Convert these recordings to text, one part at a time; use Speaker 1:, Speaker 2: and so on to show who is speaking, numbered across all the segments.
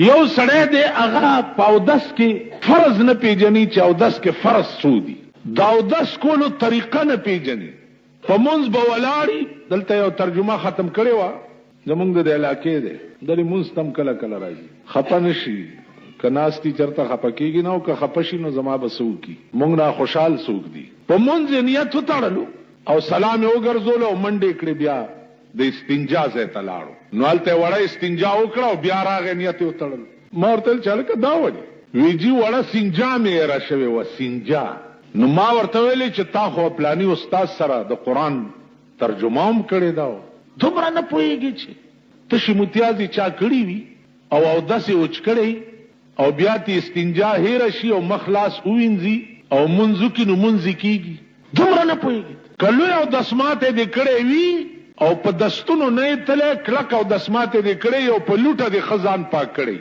Speaker 1: یو سړی دی هغه په اودس کې فرض نه پیژني چې اودس کې فرض څو دي، د اودس کولو طریقه نه پیژني، په مونځ به ولاړ وي. دلته یو ترجمه ختم کړې وه، زمونږ د دې علاقې دی، دلې مونځ ته هم کله کله راځي، خپه نه شي، که ناست دي چرته خپه کیږي نه او که خپه شي نو زما به څه وکړي، مونږ ناخوشحال څوک دي. په مونځ یې نیت وتړلو او سلام یې وګرځولو او منډې یې کړې بیا د استنجا ځای ته لاړو نو هلته یې وړه استنجا وکړه او بیا راغی نیت یې وتړلو. ما ورته ویل چې هلکه دا ولې؟ وی جی وړه سنجا مې هېره شوې وه، سنجا. نو ما ورته ویلې چې تا خو پلاني استاد سره د قرآن ترجمه هم کړې ده او دومره نه پوهېږې چې تشې متیازې چا کړې وي او اودس یې وچ کړی او بیا ترې استنجا هېره شي او مخ لاس ووینځي او لمونځ وکړي نو لمونځ یې کېږي. دومره نه پوهېږي. که لوی اودسماتی دې کړی وي او په دستونو نه یې تلی، کلک اودسماتی دې کړی او په لوټه دې ښه ځان پاک کړی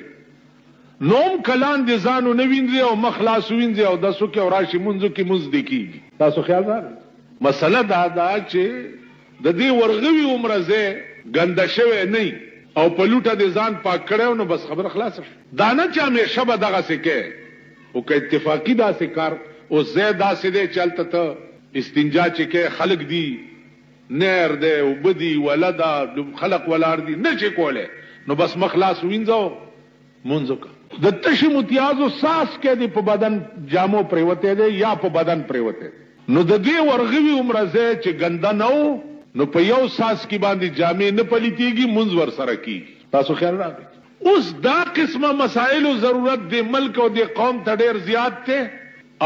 Speaker 1: نو هم که لاندې ځان ونه وینځې او مخ لاس ووینځې اودس وکړې او راشې لمونځ وکړې لمونځ دې کېږي. تاسو خیال راغی؟ مسله دا ده چې د دې ورغوي هومره ځای ګنده شوی نه وي او په لوټه دې ځان پاک کړی و نو بس خبره خلاصه شوه. دا نه چې همېشه به دغسې کوې خو که اتفاقي داسې کار اوس ځای داسې دی چې هلته ته استنجا چې کوې خلک دي، نهر دی، اوبه دي، وله ده، خلک ولاړ دي، نه شې کولی نو بس مخ لاس ووینځه او لمونځ وکړه. د تشې متیازو څاڅکی دې په بدن جامو پرېوتی دی یا په بدن پرېوتی دی نو د دې ورغوي هومره ځای چې ګنده نه و نو په یو څاڅکي باندې جامې نه پلیتېږي لمونځ ورسره کېږي. تاسو خیال راغی؟ اوس دا قسمه مسایلو ضرورت دې ملک او دې قوم ته ډېر زیات دی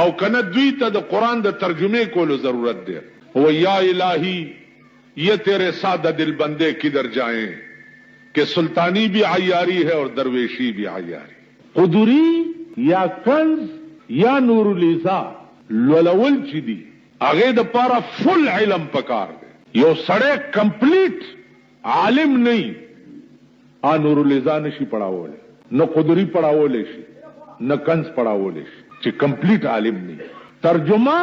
Speaker 1: او که نه دوی ته د قرآن د ترجمې کولو ضرورت ډېر و یا الهی یه تیرې ساده دل بندې کدر جائیں که سلطانی بھی عیاری ہے اور درویشی بھی عیاری. قدوری یا کنز یا نورالیضاح لولول چی دی هغې د پاره فل علم پکار دی یو سړی کمپلیټ عالم نه وي هغه نورالیضاح نشي پړاولی نه قدوری پړاولی شي نه کنز پړاولی شي چی کمپلیټ عالم نه وي ترجمه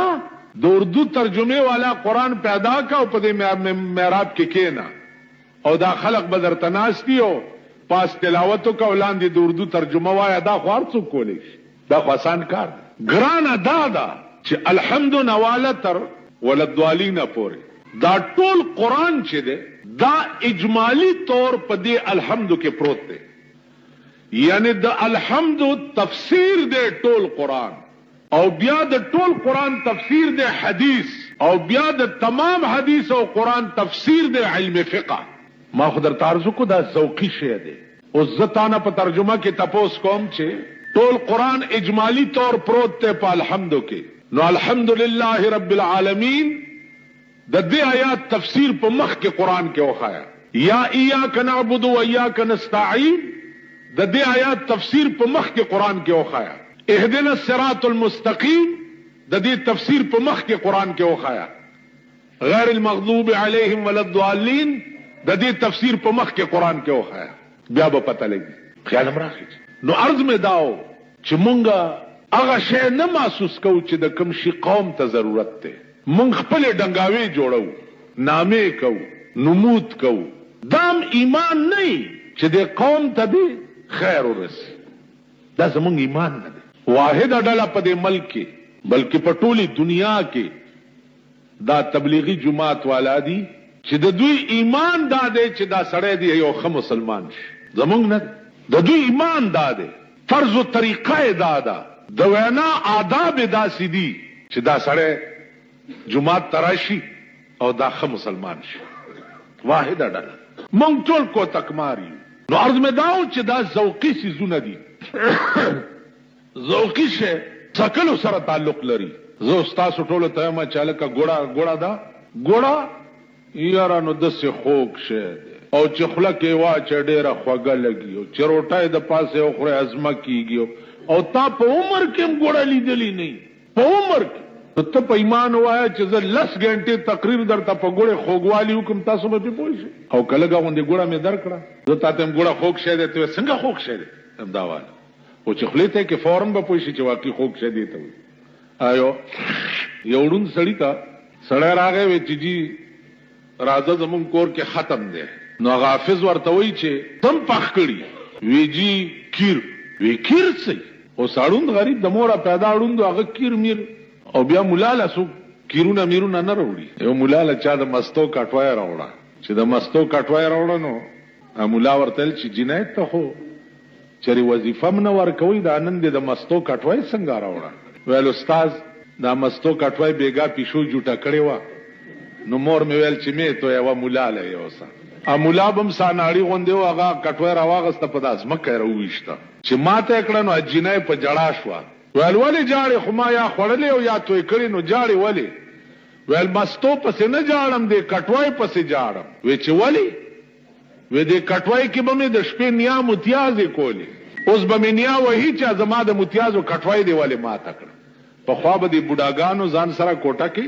Speaker 1: د اردو ترجمې والا قرآن پیدا که او په دې محراب کې کینه او دا خلق به درته ناست دي او پاس تلاوت وکړه او لاندې د اردو ترجمه وایه دا خو هر څوک کولی شي دا خو اسان کار دی ګرانه دا ده چې الحمد نه واله تر ولدوالین پورې دا ټول قرآن چې دی دا اجمالي طور په دې الحمد کې پروت دی یعنی د الحمد تفسیر دی ټول قرآن او بیا د ټول قرآن تفسیر دی حدیث او بیا د تمام حدیث او قرآن تفسیر دی علم فقه. ما خو درته عرض وکړو دا ذوقي شی دی اوس زه تانه په ترجمه کې تپوس کوم چې ټول قرآن اجمالي طور پروت دی په الحمد کې نو الحمدلله رب العالمین د دې آیات تفسیر په مخکې قرآن کې وښایه. یا ایاک نعبد و ایاک نستعین د دې آیات تفسیر په مخکې قرآن کې وښایه. اهدنا الصراط المستقیم د دې تفسیر په مخکې قرآن کې وښایه. غیر المغضوب علیهم ولا الضالین د دې تفسیر په مخکې قرآن کې وښایه. بیا به پته لګي. خیال هم راغی. نو عرض مې دا و چې مونږ هغه شی نه محسوس کوو چې د کوم شي قوم ته ضرورت دی. مونږ خپلې ډنګاوې جوړوو، نامې کوو، نمود کوو، دا هم ایمان نه وي چې دې قوم ته دې خیر ورسي، دا زمونږ ایمان نه دی. واحده ډله په دې ملک کې بلکې په ټولې دنیا کې دا تبلیغي جومات والا دي چې د دوی ایمان دا دی چې دا سړی دې یو ښه مسلمان شي، زمونږ نه دی. د دوی ایمان دا دی، طرز و طریقه یې دا ده، د وینا آداب یې داسې دي چې دا سړی جومات ته راشي او دا ښه مسلمان شي. واحده ډله ده. مونږ ټول کوتکمار یو. نو عرض مې دا و چې دا ذوقي څیزونه دي. ذوقي شی څکلو سره تعلق لري. زه اوس تاسو ټولو ته وایم چې هلکه ګوړه ګوړه ده ګوړه یاره نو دسې خوږ شی دی او چې خوله کې یې واچوې ډېره خوږه لګي او چې روټۍ د پاسه یې وخورې هضمه کېږي او تا په عمر کې هم ګوړه لیدلې نه وي په عمر کې نو ته په ایمان ووایه چې زه لس ګنټې تقریر درته په ګوړې خوږوالي وکړم تاسو به پرې پوه شئ او که لږه غوندې ګوړه مې درکړه زه تاته وایم ګوړه خوږ شی دی ته وایې څنګه خوږ شی دی وایم دا واله خو چې خولې ته یې کې فوراً به پوه شي چې واقعي خوږ شی دې ته وایي. ایو یو ړوند سړي ته سړی راغی وی چې جي راځه زمونږ کور کې ختم دی نو هغه حافظ ورته وایي چې تم پخ کړي. وی جی کیر. وی کیر څه؟ اوس اړوند غریب د موره پیدا اړوند هغه کیر میر او بیا مولا له څوک کیرونه میرونه نه راوړي. یو مولا له چا د مستو کټوی راوړه، چې د مستو کټوی راوړه نو مولا ورته ویل چې جنۍ ته خو چېرې وظیفه هم نه ورکوئ، دا نن دې د مستو کټوی څنګه راوړه؟ ویل استاد دا مستو کټوی بېګا پیشو جوټه کړې وه نو مور مې ویل چې مې تویوه مولا له یوسه. مولا به هم ساناړي غوندې و، هغه کټوی راواغسته په دا ځمکه یې راوویشته، چې ماته یې کړه نو جینۍ په ژړا شوه. ویل ولې ژاړې، خو ما یا خوړلې او یا توی کړې نو ژاړې ولې؟ ویل مستو پسې نه ژاړم دې کټوی پسې ژاړم. وی چې ولې؟ وی دې کټوی کې به مې د شپې نیا متیازې کولې، اوس به مې نیا وهي چې زما د متیازو کټوی دې ولې ماته کړه. پخوا به دې بوډاګانو ځان سره کوټه کې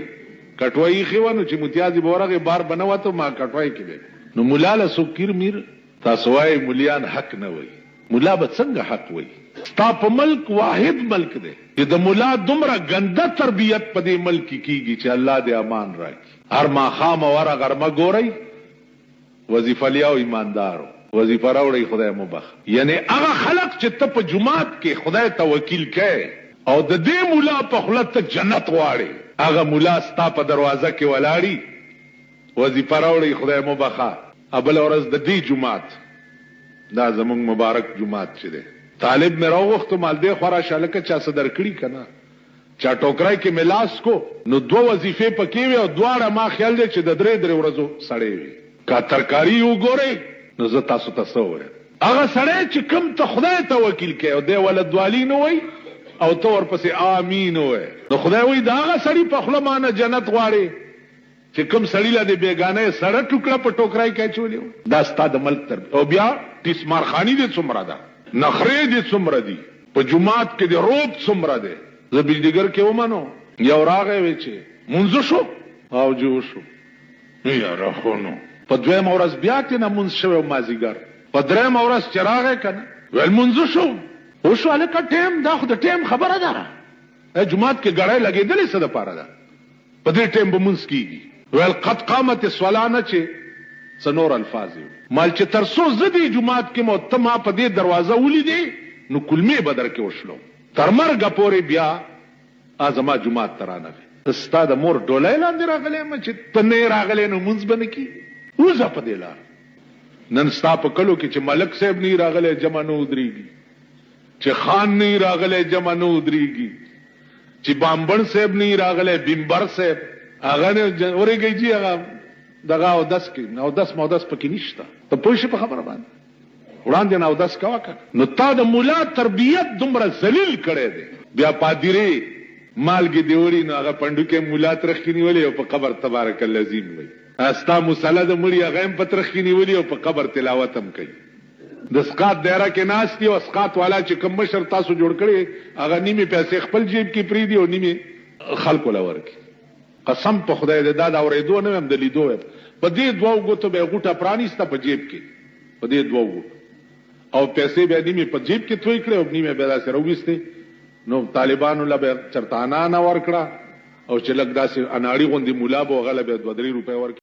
Speaker 1: کټوی ایښې وه، نو چې متیازې به ورغې بار به نه وته، ما کټوی کې به. نو ملا له څوک کیر میر؟ تاسو وایئ ملیان حق نه وایي، ملا به څنګه حق وایي؟ ستا په ملک واحد ملک دی چې د ملا دومره ګنده تربیت په دې ملک کې کیږي چې الله دې امان راکړي. هر ماښام او هره غرمه ګورئ وظیفه لیاو ایماندارو وظیفه راوړئ خدای مو بخښه. یعنې هغه خلق چې ته په جومات کې خدای ته وکیل کوې او د دې ملا په خوله ته جنت غواړې، هغه ملا ستا په دروازه کې ولاړي وظیفه راوړئ خدای مو بخښه. بله ورځ د دې جومات دا زموږ مبارک جومات چې دی طالب مې راوغوښتو مال دې خوا راشه هلکه چا څه درکړي که نه چا ټوکرۍ کې مې لاس کو نو دوه وظیفې پکې وې او دواړه ما خیال دی چې د درې درې ورځو سړی وي. که ترکاري یې وګورئ نو زه تاسو ته څه ووایم هغه سړی چې کوم ته خدای ته وکیل کوې او دی ولدوالین ووایي او ته ورپسې آمین ووایې نو خدای وایي د هغه سړي په خوله مانه جنت غواړې چې کوم سړي له دې بېګانه یې سړه ټوکړه په ټوکرۍ کې اچولې وه. دا ستا د ملک تر او بیا ټیسمارخاني دې څومره ده، نخرې دې څومره دي، په جومات کې دې رعب څومره دی. زه بجلیګر کې وم نو یو راغی وې چې مونځ وشو؟ او جي وشو. یاره خو نو په دویمه ورځ بیا ترېنه مونځ شوی و مازیګر. په درېیمه ورځ چې راغی که نه ویل مونځ وشو؟ وشو هلکه ټایم دا خو د ټایم خبره ده. جومات کې ګړی لګېدلې څه دپاره ده؟ په دې ټایم به مونځ کیږي. ویل قد قامت الصلاه نه چې څه نور الفاظ یې وو. مال چې تر څو زه دې جومات کې یم او ته ما په دې دروازه ولیدې نو کولمې به درکې وشلوم. تر مرګه پورې بیا زما جومات ته رانغې. زه ستا د مور ډولۍ لاندې راغلی یم چې ته نه یې راغلی نو مونځ به نه کیږي. وځه په دې لار. نن ستا په کلو کې چې ملک صاحب نه وي راغلی جمع نه ودریږي. چې خان نه وي راغلی جمع نه ودریږي. چی بامبڼ صاحب نه یی راغلی بمبر صاحب هغه نه ورېږی جی هغه دغه اودس کی اودس مودس پکې نشته ته پوه شې په خبره باندې وړاندې نه اودس کوه کنه. نو تا د ملا تربیت دومره ذلیل کړی دی بیا پادیرې مالګې دې وړي نو هغه پنډوکی ملا ترخ کې نیولی او په قبر تبارک العظیم وایي ستا مصلی د مړي هغه هم په ترخ کې نیولی او په قبر تلاوت هم کوي. د سقاط دایره کې ناست دي او سقاط والا چې کوم مشر تاسو جوړ کړی هغه نیمې پیسې خپل جیب کې پریږدي او نیمې خلکو له ورکړي. قسم په خدای دی دا د اورېدو نه وایم د لیدو وایم. په دې دوو ګوتو به یې غوټه پرانیسته په جیب کې په دې دوو ګوتو او پیسې به یې نیمې په جیب کې توی کړې او نیمې به یې داسې راوویستې نو طالبانو له به یې چرته انانه ورکړه او چې لږ داسې اناړي غوندې ملا به و هغه له به یې دوه درې روپۍ ورکړې.